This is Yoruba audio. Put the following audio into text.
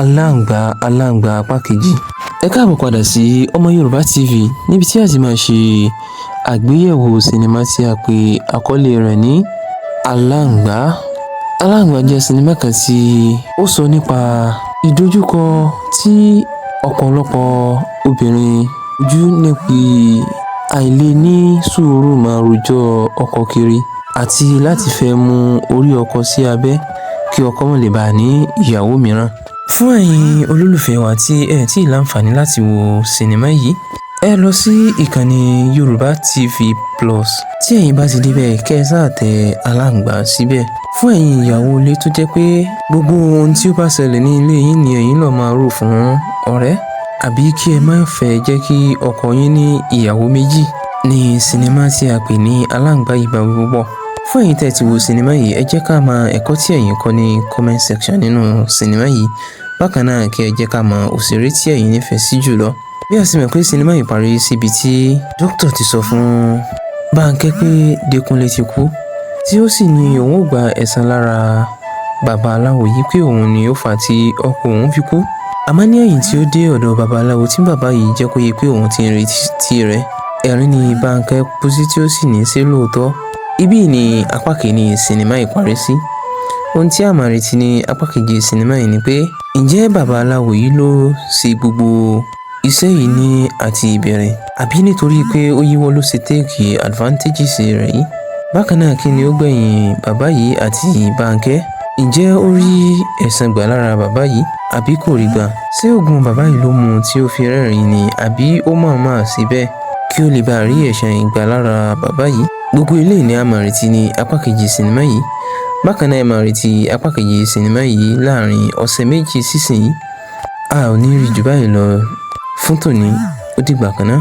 Aláǹgbá Aláǹgbá apá kejì. Ẹ káàbọ̀ padà sí Ọmọ Yorùbá TV níbi tí a ti máa ṣe àgbéyẹ̀wò sinimá tí a pè àkọlé rẹ̀ ní Aláǹgbá. Aláǹgbá jẹ́ sinimá kan tí ó sọ nípa ìdojúkọ tí ọ̀pọ̀lọpọ̀ obìnrin ojú níbi àìlè ní sùúrù máa rojọ́ ọkọ kiri àti láti fẹ́ mú orí ọkọ sí abẹ́ kí ọkọ má lè bàa ní ìyàwó mìíràn. Fún ẹ̀yin olólùfẹ́ wa tí ẹ tí ì láǹfààní láti wo sinimá yìí, ẹ lọ sí ìkànnì Yorùbá TV Plus. Tí ẹ̀yin bá ti débẹ̀, kẹ́ ẹ sáà tẹ Aláǹgbá síbẹ̀. Fún ẹ̀yin ìyàwó ilé tó jẹ́ pé gbogbo ohun tí ó bá ṣẹlẹ̀ ní ilé yín ni ẹ̀yin lọ máa rò fún ọ̀rẹ́, àbí kí ẹ má fẹ́ jẹ́ kí ọkọ yín ní ìyàwó méjì, ní sinimá tí a pè ní Aláǹgbá yìí bá wí púpọ̀. Fún ẹ̀yin tẹ́ ti wo sinimá yìí, ẹ jẹ́ ká mọ ẹ̀kọ́ tí ẹ̀yin kọ́ ní comment section nínú sinimá yìí. Bákan náà, kí ẹ jẹ́ ká mọ òṣèré tí ẹ̀yin nífẹ̀ẹ́ sí jùlọ. Bí a sì mọ̀ pé sinimá yìí parí síbi tí dókítà ti sọ fún Bánkẹ́ pé Dékúnlé ti kú, tí ó sì ní òun ò gba ẹ̀san lára babaláwo yìí pé òun ni ó fà á tí ọkọ òun fi kú. Àmọ́ ní ẹ̀yìn tí ó dé ọ̀dọ̀ babaláwo tí bàbá yìí jẹ́ kó yé pé òun ti ń retí rẹ̀, ẹ̀rín ni Bánkẹ́ kú sí, tí ó sì ní ṣe lóòótọ́. Ibí ni apá kìíní sinimá yìí parí sí. Ohun tí a máa retí ní apá kejì sinimá yìí ni pé, ǹjẹ́ babaláwo yìí ló ṣe gbogbo iṣẹ́ yìí ní àti ìbẹ̀rẹ̀, àbí nítorí pé ó yíwọ́ ló ṣe take advantages rẹ̀ yìí? Bákan náà, kí ni ó gbẹ̀yìn bàbá yìí àti Bánkẹ́? Ǹjẹ́ ó rí ẹ̀san gbà lára bàbá yìí àbí kò rí gbà? Ṣé oògùn bàbá yìí ló mú tí ó fi rẹ́rìn-ín ni, àbí ó mọ̀ọ́mọ̀ ṣe bẹ́ẹ̀ kí ó lè bá rí ẹ̀san ìgbà lára bàbá yìí? Gbogbo eléyìí ni a máa retí ní apá kejì sinimá yìí. Bákan náà, ẹ máa retí apá kejì sinimá yìí láàrin ọ̀sẹ̀ 2 sísinyìí. A ò ní rí jù báyìí lọ fún tòní. Ó dìgbà kan náà.